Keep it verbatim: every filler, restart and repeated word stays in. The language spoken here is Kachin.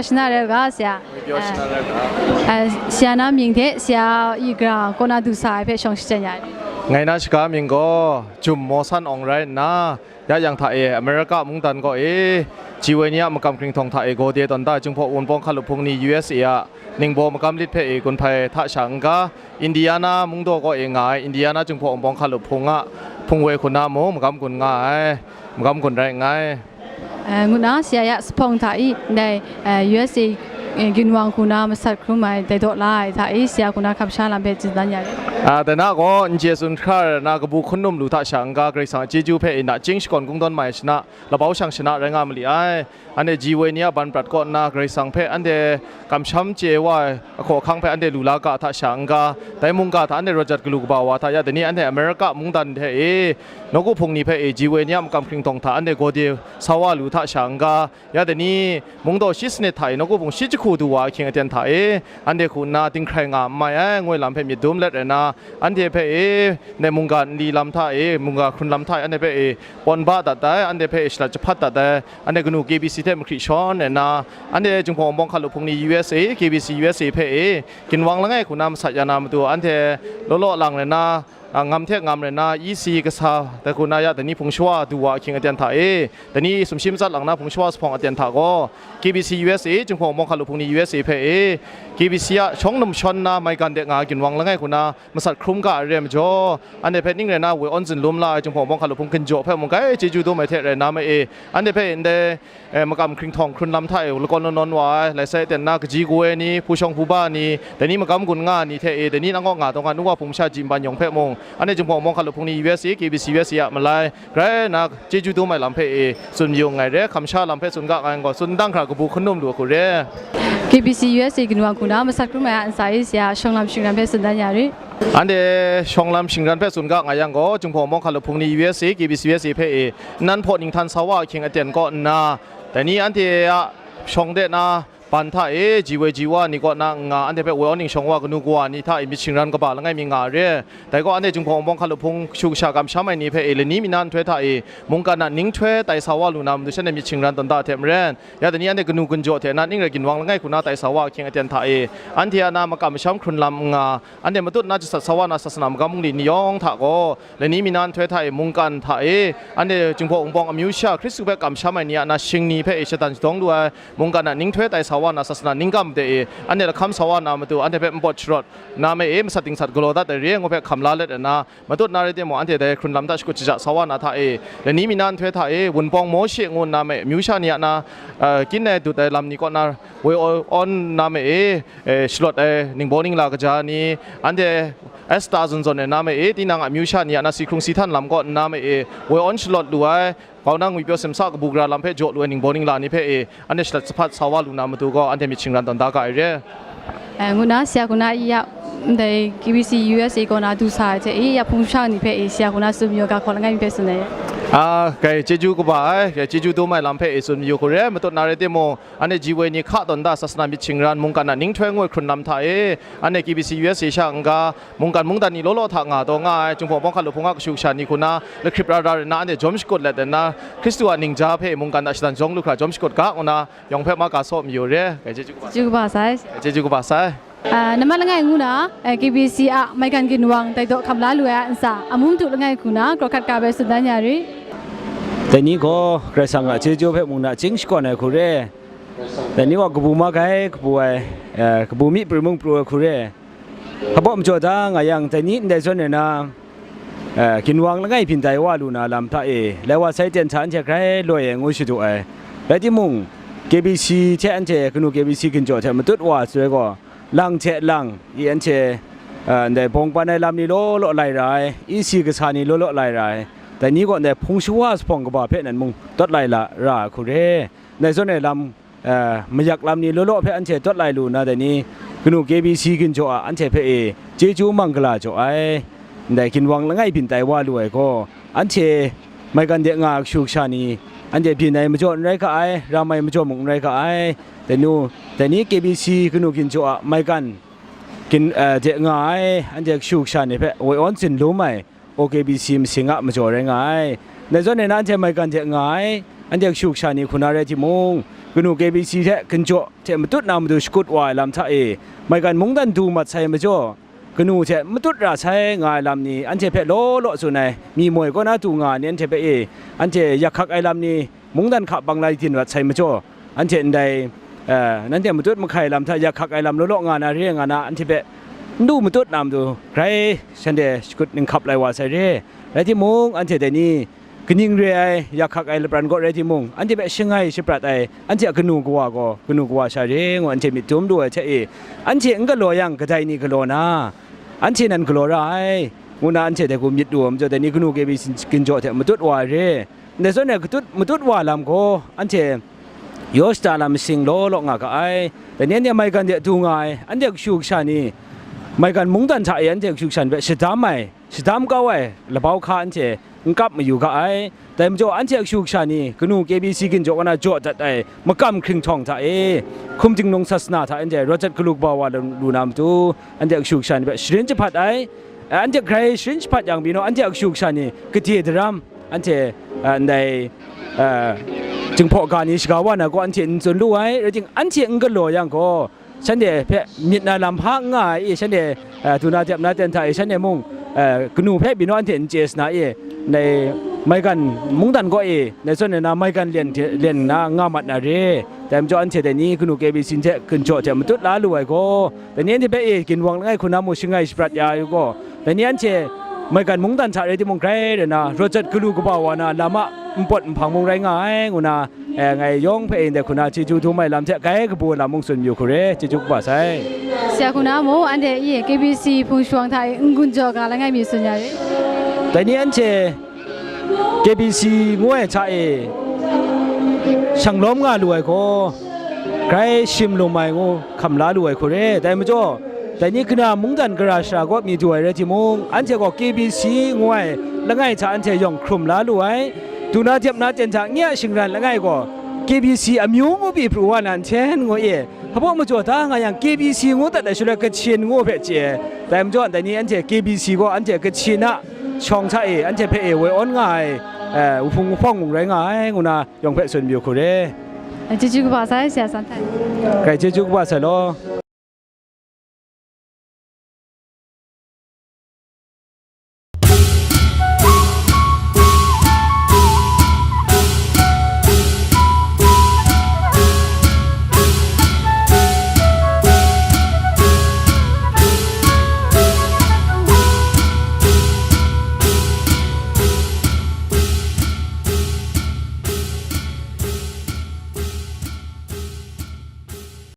Shana rai u ga, Saya. Pyaw shana rai u ga. Eh, Saya na mying hte Saya a gara kaw na du sa ai hpe shawng shajeng ya ai. Ngai na shaga mying gaw Jum Maw San Awng rai nna, ya yang hta e America mungdan kaw e, ji woi ni a makam hkringhtawng hta e gawde tawn da ai Jinghpaw Wunpawng Hkalup Hpung ni U S A a ningbaw magam lit hpe e gun hpai hta sha n-ga, Indiana mungdaw kaw e nga ai Indiana Jinghpaw Wunpawng Hkalup Hpung a hpung woi hku na mung magam gun nga ai, magam gun rai nngai. Eh, ngu na Saya ya Sahpawng hta i, ndai, eh, U S A, eh, ginwang hku na masat hkrum ai, dai daw la ai hta i, Saya hku na hkam sha lam hpe tsun dan ya rit. Ah, dai na gaw, n chye tsun hkra ai na kabu hkun num lu hta sha n-ga, Karai Kasang a chyeju hpe i nachying shakawn kungdawn mai shana, labau shang shana rai nga ma li ai. Anhte ji woi ni a ban prat kaw nna, Karai Kasang hpe anhte kamsham chye wa ai ahkaw ahkang hpe anhte lu la ga hta sha n-ga, dai mungga hta anhte rawt jat galu kaba wa hta ya, dai ni anhte America mungdan hte e, nawku hpung ni hpe e, ji woi ni a makam hkringhtawng hta anhte gawde sa wa lu hta sha n-ga, ya dai ni mungdaw shi sanit hta e, nawku hpung shi jahku du wa ahkying aten hta e, anhte hku nna dinghkrai nga n mai ai, ngoi lam hpe myit dum let rai na, anhte hpe e, ndai mungga nli lam hta e, mungga hkrun lam hta e, anhte hpe e, pawn ba dat ai, anhte hpe e, shalat jahpat dat ai, anhte kanu K B C hte mahkri shawn rai na, anhte Jinghpaw Wunpawng Hkalup Hpung ni U S A, K B C U S A hpe e, ginwang langai hku na masat ya na matu, anhte law law lang rai na, a, ngam hte ngam rai na, E C kasa, dai hku na ya, dai ni hpung shawa du wa ahkying aten hta e, dai ni sumshi matsat lang na hpung shawa Sahpawng aten hta gaw, K B C U S A, Jinghpaw Wunpawng Hkalup Hpung ni U S A hpe e, K B C a shawng num shawn na maigan de nga ginwang langai hku na masat hkrum ga ai re ai majaw, anhte hpe ning rai na woi awn zun lum la ai Jinghpaw Wunpawng Hkalup Hpung ginjaw hpe mung grai chyeju dum ai hte rai na ma e, anhte hpe ndai, eh, makam hkringhtawng hkrun lam hta e lakawn law nawn wa ai, lai sai ten na kaji kaw ai ni, hpu shawng hpu ba ni, dai ni magam gun nga ai ni hte e, dai ni nang kaw nga taw nga nu wa hpung masha ji nban yawng hpe mung, anhte Jinghpaw Wunpawng Hkalup Hpung ni U S A, K B C U S A a malai, grai na chyeju dum ai lam hpe e tsun mayu nngai re, hkam sha lam hpe tsun ga ngai gaw, tsun dang hkra kabu hkun num lu hku re. K B C U S A ginwang hku na masat hkrum ai a ntsa e Saya shawng lam shingran hpe tsun dan ya rit. Anhte shawng lam shingran hpe tsun ga nga yang gaw, Jinghpaw Wunpawng Hkalup Hpung ni U S A, K B C U S A hpe e, nnan hpaw ninghtan sa wa ahkying aten kaw nna, dai ni anhte a shawng de na, ban hta e, ji woi ji wa ni kaw na n nga, anhte hpe woi awn ning shawng wa kanu kawa ni hta e myit shingran kaba langai mi nga ai re. Dai gaw anhte Jinghpaw Wunpawng Hkalup Hpung kashu kasha kamsham ai ni hpe e, lani mi na nhtoi hta e, mungkan a ninghtoi tai sa wa lu na matu shanhte myit shingran tawn da hte maren, ya dai ni anhte kanu ginjaw hte na ning rai ginwang langai hku na tai sa wa ahkying aten hta e, anhte a na makam masham hkrun lam n nga, anhte matut na jasat sa wa na sasana magam bungli ni yawng hta gaw, lani mi na nhtoi hta e, mungkan hta e, anhte Jinghpaw Wunpawng amyu sha Hkristu hpe kamsham ai ni a na shingni hpe e shadan shadawng lu ai, mungkan a ninghtoi tai sa wa na sasana ningkam de e, anhte lahkam sa wa na matu, anhte hpe npawt sharawt na ma e, masat dingsat galaw dat ai re ai ngu hpe hkam la let ai na, matut na rai timung, anhte dai hkrun lam hta shakut shaja sa wa na hta e, lani mi na nhtoi hta e, Wunpawng Mawshe ngu nna ma e, amyu sha ni a na, eh, kyin ai dut ai lam ni kaw na woi awn na ma e, eh, shalawt ai ningbaw ningla kaja ni, anhte Esta zawn zawn e na ma e, tinang a amyu sha ni a na si hkrung si htan lam kaw nna ma e, woi awn shalawt lu ai, Kauna ngwipyaw simsa kabu gara lam hpe jaw lu ai ningbaw ningla ni hpe e, anhte shalat jahpat sa wa lu na matu gaw, anhte myit shingran tawn da ga ai re. Eh, ngu na, Saya hku na i ya, ndai K B C U S A kaw na du sa ai hte e, ya hpung sha ni hpe e, Saya hku na tsun mayu ga hkaw langai mi hpe tsun ai. Ah, grai chyeju kaba ai, grai chyeju dum ai lam hpe e tsun mayu hku re, matut na rai timung, anhte ji woi ni hka tawn da sasana myit shingran mungkan a ninghtoi ngoi hkrun lam hta e, anhte K B C U S A sha n-ga, mungkan mungdan ni law law hta nga taw nga ai, Jinghpaw Wunpawng Hkalup Hpung a kashu kasha ni hku na, lahkrip ra ra rai na, anhte jawm shakut let nna, Hkristu a ningja hpe mungkan a shadan shadawng lu hkra jawm shakut ga, ngu na, yawng hpe ma ga saw mayu re, grai chyeju kaba. Chyeju kaba sai. Grai chyeju kaba sai. Ah, nambat langai ngu na, eh, K B C a maigan ginwang tai daw hkam la lu ai a ntsa, amu madu langai hku na, krawhkat ga bai tsun dan ya rit. Dai ni gaw, Karai Kasang a chyeju hpe mung nachying shakawn ai hku re. Dai ni gaw kabu mak ai, kabu ai, eh, kabu mi pru mung pru ai hku re. Hpa baw majaw da nga yang, dai ni ndai zawn e na, eh, ginwang langai byin tai wa lu na lam hta e, lai wa sai ten hta anhte grai loi ai ngu shadu ai. Rai timung, K B C hte anhte kanu K B C ginjaw hte matut wa ai gaw, lang hte lang i anhte, eh, ndai bawng pan ai lam ni law law lai ra ai, E C kasa ni law law lai ra ai, dai ni gaw ndai hpung shawa Sahpawng kaba hpe nan mung tawt lai la ra ai hku re. Ndai zawn e lam, eh, mayak lam ni law law hpe anhte tawt lai lu nna, dai ni kanu K B C ginjaw a anhte hpe e chyeju manggala jaw ai. Ndai ginwang langai byin tai wa lu ai gaw, anhte maigan de nga ai kashu kasha ni, anhte byin ai majaw n rai ga ai, ram ai majaw mung n rai ga ai. Dai nu, dai ni K B C kanu ginjaw a maigan gin-, eh, de nga ai, anhte kashu kasha ni hpe woi awn tsin lum ai, O K B C masing a majaw rai nga ai. Ndai zawn e na anhte maigan hte nga ai, anhte kashu kasha ni hku na rai timung, kanu K B C hte ginjaw hte matut na matu shakut wa ai lam hta e, maigan mungdan du mat sai majaw, kanu hte matut ra sai nga ai lam ni anhte hpe law law tsun ai, myi moi kaw na du nga ai ni anhte hpe e, anhte yak hkak ai lam ni, mungdan hka bang lai din wat sai majaw, anhte ndai, eh, nanhte matut mahkai lam hta yak hkak ai lam law law nga na re nga na, anhte hpe n du matut na matu, grai shanhte shakut ninghkap lai wa sai re. Rai timung, anhte dai ni, kaning re ai yak hkak ai lapran kaw rai timung, anhte hpe shangai shaprat ai, anhte a kanu kawa gaw, kanu kawa sha re ngu anhte myit dum lu ai hte e, anhte n galaw yang, kadai ni galaw na, anhte nan galaw ra ai, ngu na anhte dai hku myit lu ai majaw, dai ni kanu K B C ginjaw hte matut wa ai re. Ndai zawn e, katut, matut wa lam gaw, anhte yaw shada lam masing law law nga ga ai. Dai ni anhte maigan de du nga ai, anhte kashu kasha ni, maigan mungdan hta e anhte kashu kasha ni hpe shadam ai, shadam kau ai labau hka anhte n kap mayu ga ai. Dai majaw, anhte kashu kasha ni kanu K B C ginjaw kaw na jaw dat ai makam hkringhtawng hta e, hkum jingnung sasana hta anhte rawt jat galu kaba wa lu, lu na matu, anhte kashu kasha ni hpe sharin jahpat ai. Anhte grai sharin jahpat yang byin naw, anhte a kashu kasha ni gade daram, anhte, a, ndai, a, Jinghpaw ga ni shaga wa na gaw anhte n tsun lu ai, rai ting, anhte n galaw yang gaw, shanhte hpe myit na lam hpa n nga ai e, shanhte, a, du na dep na ten hta e, shanhte mung, a, kanu hpe byin naw anhte n chye sa na e, ndai maigan mungdan kaw e, ndai zawn e na maigan lyen hte, lyen na nga mat na re. Dai majaw, anhte dai ni kanu K B C hte ginjaw hte matut la lu ai gaw, dai ni anhte hpe e ginwang langai hku na mu shangai shaprat ya ai u gaw, dai ni anhte maigan mungdan hta rai timung, grai rai na, rawt jat galu kaba wa na, lam a npawt nhpang mung rai nga ai, ngu na, eh, ngai yawng hpe e ndai hku na chyeju dum ai lam hte grai kabu ai lam mung tsun mayu hku re, chyeju kaba sai. Sia hku na mung, anhte e K B C hpung shawng hta e n-gun jaw ga langai mi tsun ya re. Dai ni anhte K B C ngu ai hta e shanglawm nga lu ai gaw, grai shim lum ai ngu hkam la lu ai hku re. Dai majaw, dai ni kanu mungdan gara shara kaw mi du ai rai timung, anhte gaw K B C ngu ai langai hta anhte yawng hkrum la lu ai. Du na dep na ten hta nye a shingran langai gaw, K B C amyu ngu pyi pru wa na nhten ngu e, hpa majaw da nga yang, K B C ngu dat ai shaloi Kachin ngu hpe chye ai. Dai majaw, dai ni anhte K B C gaw anhte Kachin a shawng hta e, anhte hpe e woi awn nga ai, eh, wuhpung wuhpawng mung rai nga ai, ngu na yawng hpe tsun mayu hku re. Chyeju kaba sai, sia san htai. Grai chyeju kaba sai law.